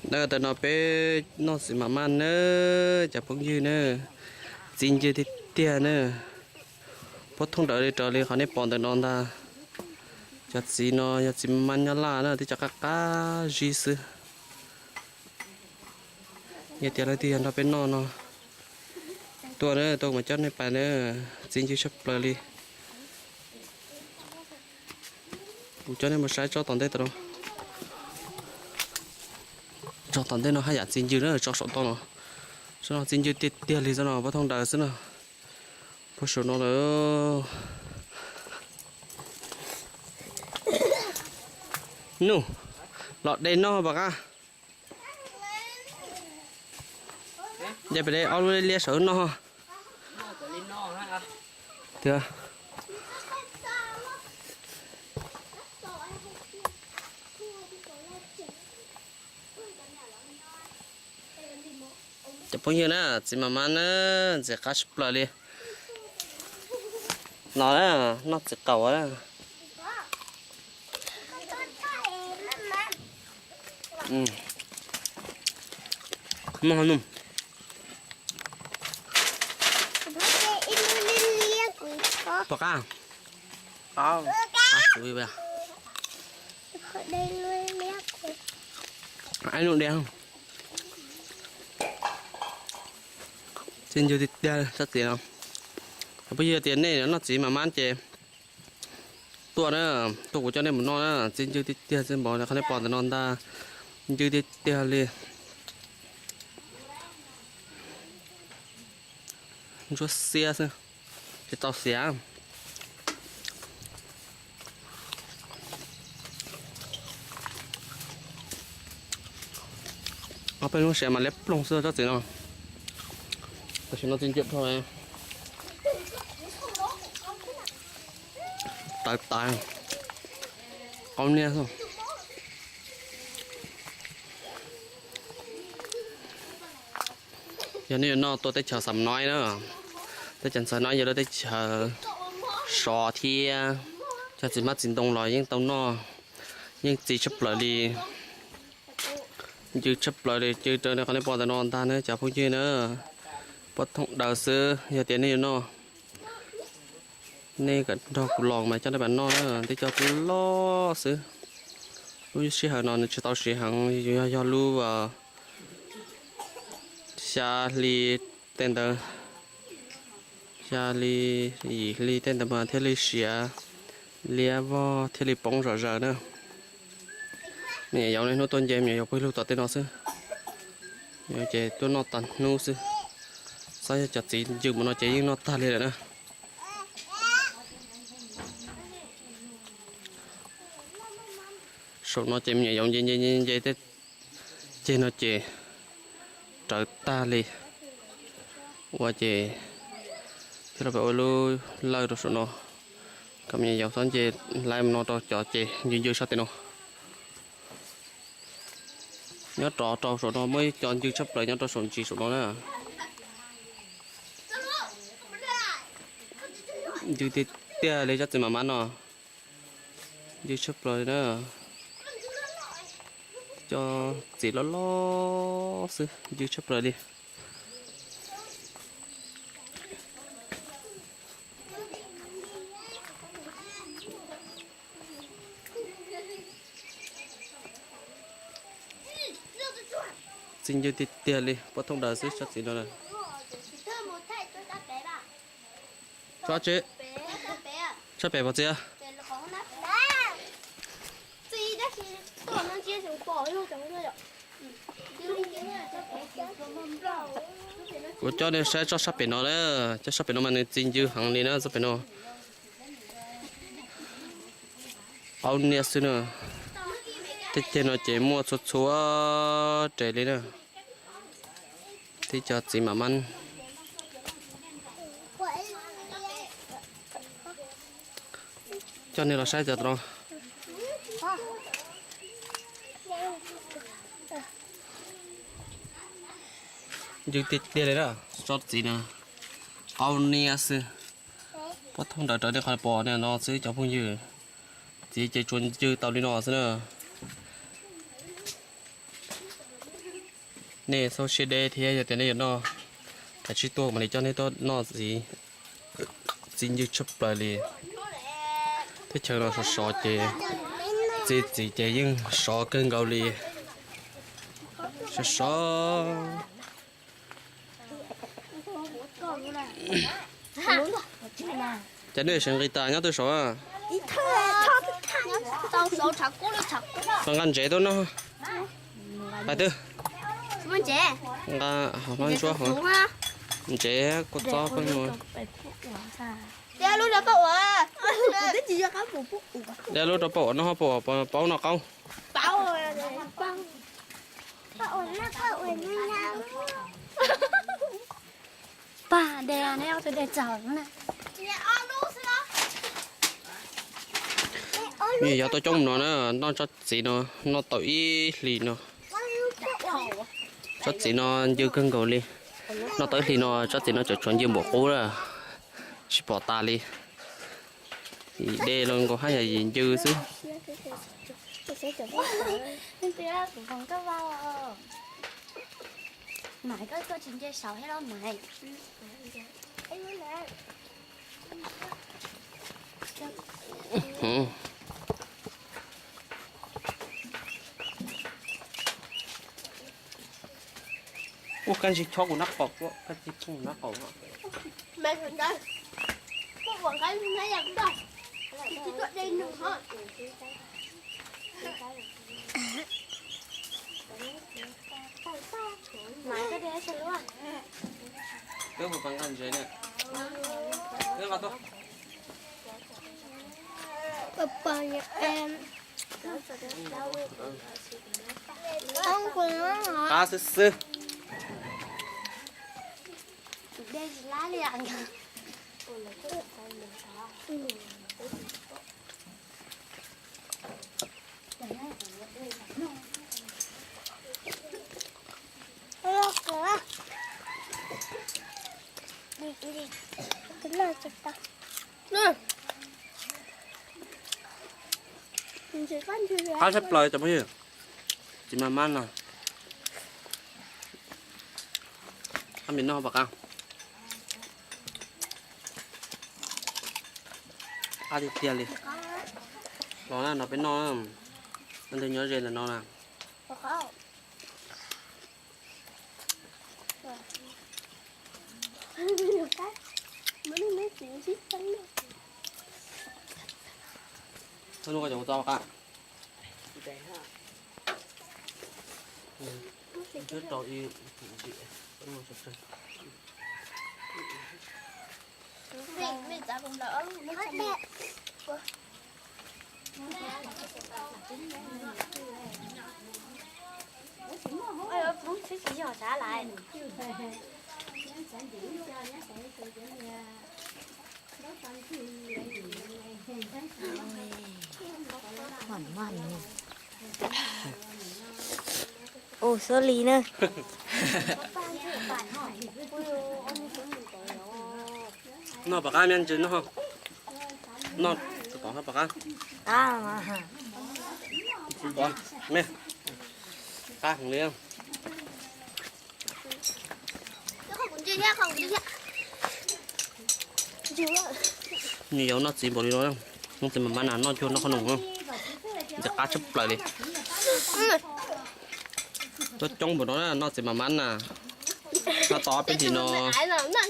Ntawm no peb noj txiv mam maj na, cov phooj ywg na, txiv ncw tiag tiag na. Puag thooj ntawd li raws li qhov nej pom ntawm no ntag. Cov txiv no yog txiv mam maj nyob Laj na, twb cov qab qab zib xwb. Yog tias leej twg yog nrog peb noj no, tuaj na, tuaj kuv mam coj nej pais na, txiv ncw tshaj plaws li. Kuv coj nej mus saib tsob tom ntej tod. Tsob tom ntej no haj yam txiv ncw na, tsob saum toj no. Tsob no txiv ncw tiag tiag li xwb no, puag thooj ntawd xwb no. Puag saum no lawm. Nub, los de noj pom qab. Yog pem de ob lub liab saum noj. Tiag. Cov phooj ywg na, txiv mam maj na, ntxim qab tshaj plaws li. No na, noj txiv qaub na. Muaj num. Pom qab. Ai num diam. Txiv ncw tiag tiag tsob txiv no. Cov phooj ywg tias nej noj txiv mam maj ces tuaj na, tuaj kuv coj nej mus noj na, txiv ncw tiag tiag txiv npaum qhov nej pom ntawm no ntag, ncw tiag tiag li. Ntsuab xiab xwb, tsis tau xiav. Ob peb hnub xiav mas liab ploog xwb tsob txiv no. Tam sim no txiv ncw dhau, tawv tawv, qaub niab xwb. Yog nej yuav noj tuaj teb chaws Xam Nói na, teb chaws Xam Nói yog lub teb chaws sov thiab, cov txiv hmab txiv ntoo los yeej tau noj, yeej txiv tshaj plaws li. Ncw tshaj plaws li, ncw raws li qhov nej pom ntawm no ntag na cov phooj ywg na. Puag thooj daws xwb, yog tias nej yuav noj, nej kom nrog kuv los mas coj nej pais noj na, tib co tub loj xwb. Lub sij hawm no nws tsis tau siav heev, yog, yog lub xya hli tej ntawd, xya hli, yim hli tej ntawd mas thiaj li siav liab vog thiaj li poob zom zaws na. Me nyuam yaus niaj hnub tuaj nce me nyuam yaus pug lug tom tej no xwb, ces tuaj noj tag hnub xwb. Xav yog cov txiv ncw mus no ces yeej noj tag li lawm na. Saum no ces me nyuam yaus nce nce nce tej ceg no ces rawv tag li. Ua ces thiaj li pab ua lub lawj rau saum no, kom me nyuam yaus txhob nce hlais mus no rau cov ces ncw ncw sab tim no. Nyob rov rau saum no muaj ib co ncw tshaj plaws nyob rau saum ntsis saum no na. Ncw tiag tiag li tsob txiv mam mab no, ncw tshaj plaws li na. Cov txiv loj loj xwb, ncw tshaj plaws li. Txiv ncw tiag tiag li, puab thooj daws xwb tsob txiv no. Tsob tsev, tsob pem pov txiv. Kuv coj nej saib tsob sab pem no na, tsob sab pem no mas nws txiv ncw heev li na, tsob pem no. Qaub niab xwb na. Tej ceg no ces muaj txhua txhua res li na. Tib co txiv mam mab. Coj nej los saib cov no. Ncw tiag tiag li na, tsob txiv no. Qaub niab xwb. Puab thooj daws raws li qhov pom no xwb cov phooj ywg. Txiv ces tsuas ncw tau li no xwb na. Nej txhob siab deb thiab, yog tias nej yuav noj kav tsij tuaj mam li coj nej tuaj noj txiv. Txiv ncw tshaj plaws li. Teb chaws no sov sov ces txiv txiv ces yeej sov kawg nkaus li. Sov sov. Ces nej sim nqis tas nyob twg saud? Nqa ntsev tuaj noj. Hais twb nqa hauv ntsuab hauv. Ntsev kua txob koj mus. Dej lub rau poj uas noj hauv paus paub noj qaub. Pag de ne, tus de tsaug na. Yog tau coob no na, noj tsob txiv no, noj tau ib hlis no. Tsob txiv no ncw kawg nkaus li. Noj tau ib hlis no tsob txiv no tseem tshuav ncw npaum qub na, tsis pom tas li. Yim de los nkaus haj yam yim ncw xwb. Ua kab ntsig chob kuv nab qaum, kab ntsig chob kuv nab qaum. Qab xwb xwb. Qab tshaj plaws cov phooj ywg. Txiv mas mab no. Qab pem noj pom qab. Qab tiag tiag li. Los na no peb noj, ntawd nyob ze ntawm no na. Ua xub li na. Noj pom qab me ntsis noj. Noj pom qab. Me qab heev li. Nws yau noj txiv npaum li no, noj txiv mas mab na, noj cuag noj qhob noom, ntxim qab tshaj plaws li. Tuaj coob npaum no noj txiv mas mab na. Noj tau ob peb hlis no, noj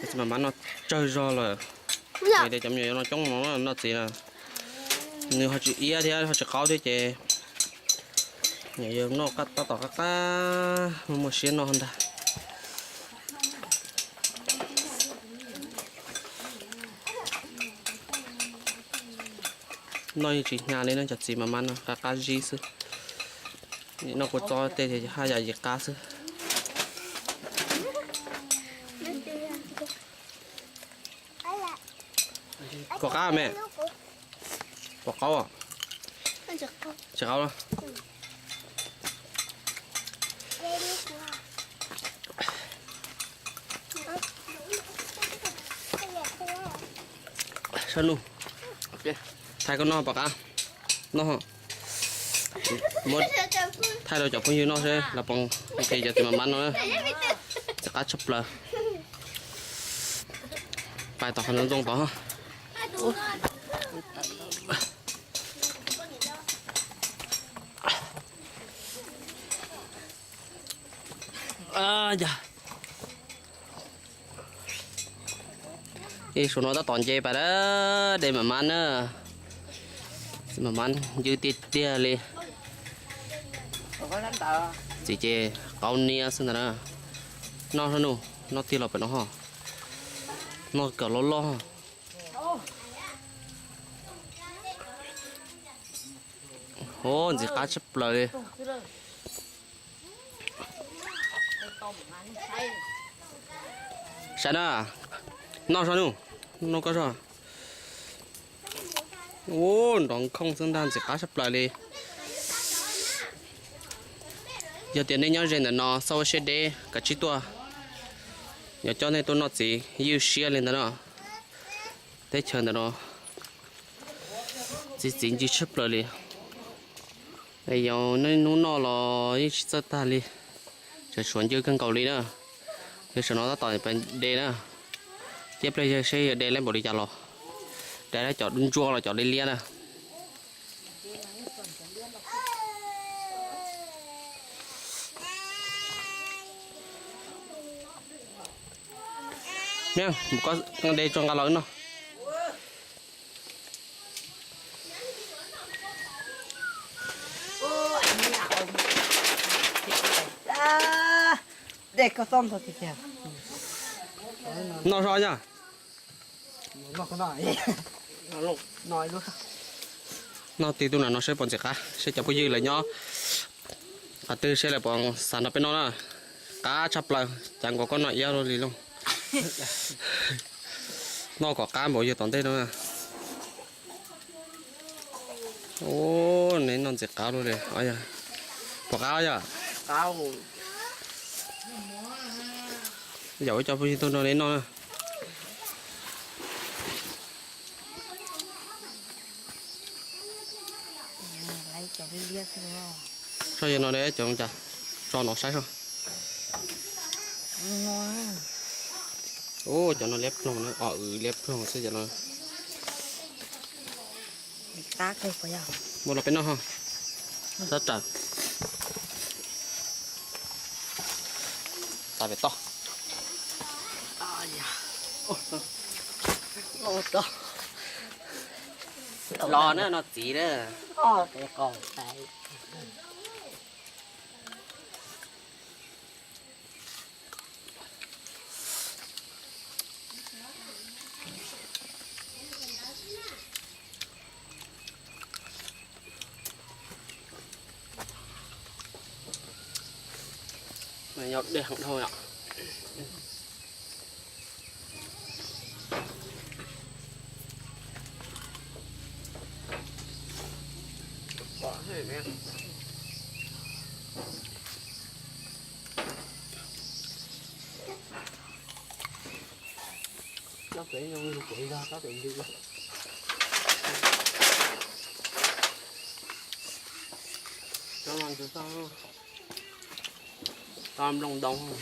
txiv mas mab no tsawg zog lawm. Tias cov me nyuam yaus no coob no noj txiv na, nws ho tsis iab thiab ho tsis qaub thiab ces nyuam yaus noj tab tom qab qab muaj muaj siab noj ntag. Noj yeej tsis hnyav li no, cov txiv mas mab no qab qab zib xwb. Noj kua txob tej haj yam yim qab xwb. Pom qab me? Pom qaub? Tsis qaub. Saib nug, thaij koj noj pom qab. Noj, muab, Thaij rau cov phooj ywg noj seb los pom nqi cov txiv mam mab no na. Ntxim qab tshaj plaws. Pais tom qhov ntoo tod. Ib suav no tab tom nce pais na, de mam mab na. Mam mab ncw tiag tiag li. Txiv ces qaub niab xwb ntag na. Noj sab nuj, noj tiag los pem no ho. Noj kom loj loj. Ub, ntxim qab tshaj plaws li. Saib na, noj sab nuj, noj koj sab. Ub, nrov nkhooj xwb ntag, ntxim qab tshaj plaws li. Yog tias nej nyob ze ntawm no xauj siab deb kav tsij tuaj, yuav coj nej tuaj noj txiv ywj siab li ntawd no. Teb chaws ntawm no txiv txiv ncw tshaj plaws li. Yog nej hnub noj los yeej tsis txawj tag li, tseem tshuav ncw kawg nkaus li na. Yog saum no tab tom de na, thiab pliag yog seb yog de lawm npaum li cas los, de lawm cov ntsuab los cov liab liab na. Niam, mus koj de tso nqa los wb noj. Noj zog yog. Noj tib tug na no seb puas ntxim qab, seb cov phooj ywg lawv nyob qhov twg seb lawv puas xav nrog peb noj na. Qab tshaj plaws, cas nkaus koj noj iab luaj li lauj. Noj kom qab npaum yog tom ntej no. Ub, neb noj ntxim qab luaj li. Puas qab yog? Yam ua cov phooj ywg tuaj nrog neb noj na. Saib yog no ne, cov cas tso no saib seb. Ub, cov no liab ploog na, o, liab ploog xwb cov no. Muab los peb noj ho. Tab ram. Tas pem toj. Los na, no txiv na. Nyob dej heev dhau yom. Tau nplooj ntoo, tau nplooj.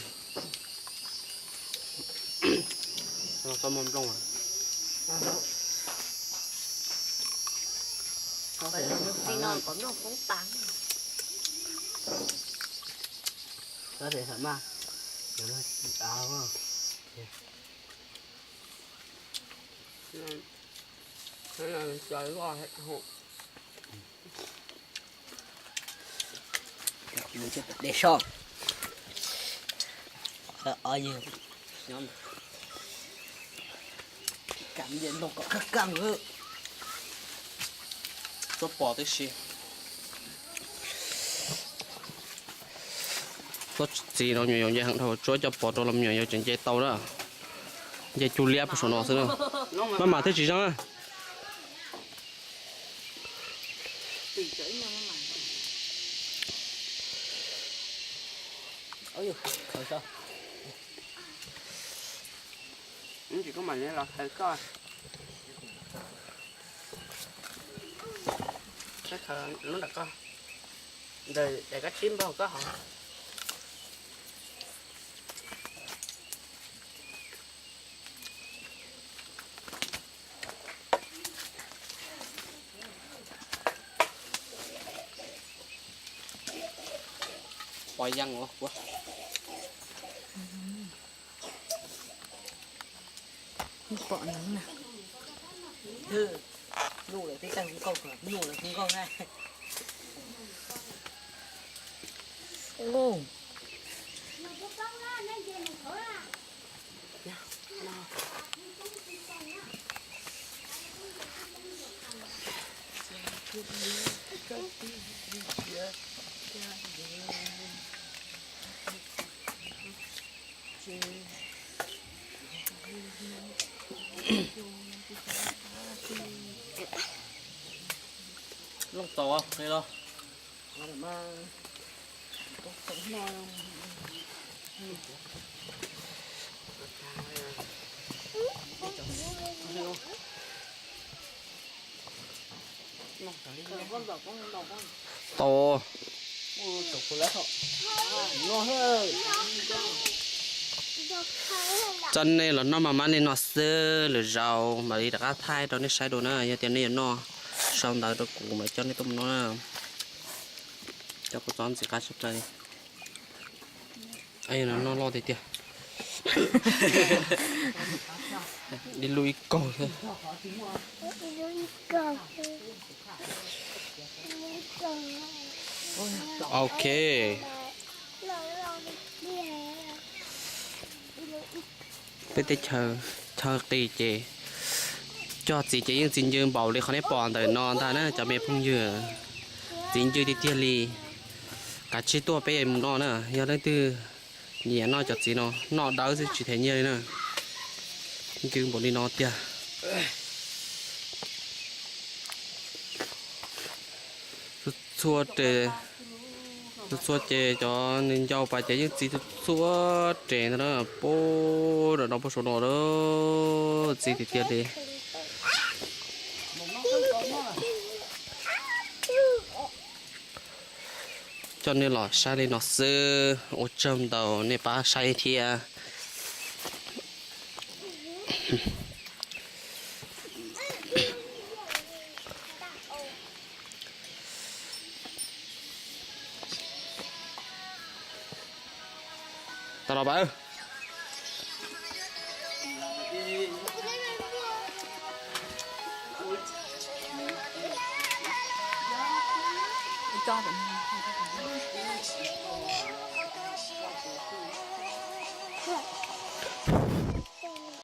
Txiv no kom noj poob tas. De so. Tsuab pos tib si. Tsuab txiv no me nyuam yaus nce heev dhau, tsuab coj pos rau los me nyuam yaus tseem nce tau na. Nce cug liab puag saum no xwb na. Maj mam thiaj tsis zoo na. Koj mam li los khaws koj. Khaws lub nram koj. Ntawm daim kab tsib npog koj hov. Pos yeej ua kuv. Pom no na. Nuj lawm twb tag hwv nkaug, nuj lawm hwv nkaug na. Looj tau qe los. Tau. Coj nej los noj mas mab nej noj xwb, lwm zaus mam li rov qab thaij rau nej saib dua na. Yog tias nej yuav noj sau ntawv rau kuv mas coj nej tuaj mus noj na. Cov kua txob ntxim qab tshaj plaws li. Noj loj tiag tiag. Di lub ib kaug thiab. Ok. Peb teb chaws chaw qis ces cog txiv ces yeej txiv ncw npaum li qhov nej pom ntawm no ntag na cov me phooj ywg. Txiv ncw tiag tiag li. Kav tsij tuaj peb mus noj na, yog leej twg nyiam noj cov txiv no, noj dawb xwb tsis them nyiaj li na. Ncw npaum li no tiag. Txhua, txhua ces cov nws ncau pas ces yeej txiv txhua res ntag na, puag nram no puag saum no, txiv tiag tiag li. Coj nej los saib li no xwb, ua tsaug ntau nej pab saib thiab. Tau los pab.